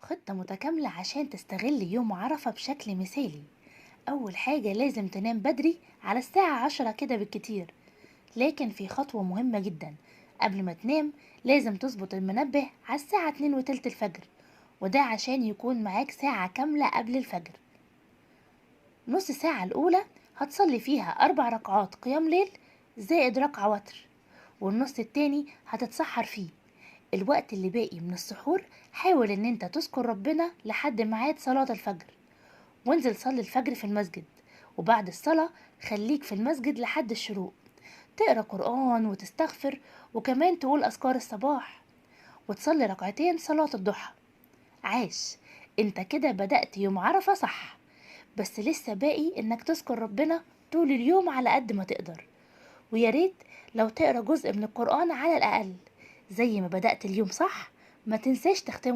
خطة متكاملة عشان تستغل يوم عرفة بشكل مثالي. أول حاجة لازم تنام بدري على الساعة 10 كده بالكتير، لكن في خطوة مهمة جدا قبل ما تنام، لازم تظبط المنبه على الساعة 2:20 الفجر، وده عشان يكون معاك ساعة كاملة قبل الفجر. نص ساعة الأولى هتصلي فيها 4 ركعات قيام ليل زائد ركعة وتر، والنص التاني هتتسحر فيه. الوقت اللي باقي من السحور حاول ان انت تذكر ربنا لحد ميعاد صلاة الفجر، وانزل صلي الفجر في المسجد، وبعد الصلاة خليك في المسجد لحد الشروق، تقرأ قرآن وتستغفر، وكمان تقول أذكار الصباح، وتصلي ركعتين صلاة الضحى. عاش، انت كده بدأت يوم عرفة صح، بس لسه باقي انك تذكر ربنا طول اليوم على قد ما تقدر، ويا ريت لو تقرأ جزء من القرآن على الأقل. زي ما بدأت اليوم صح ما تنساش تختمه.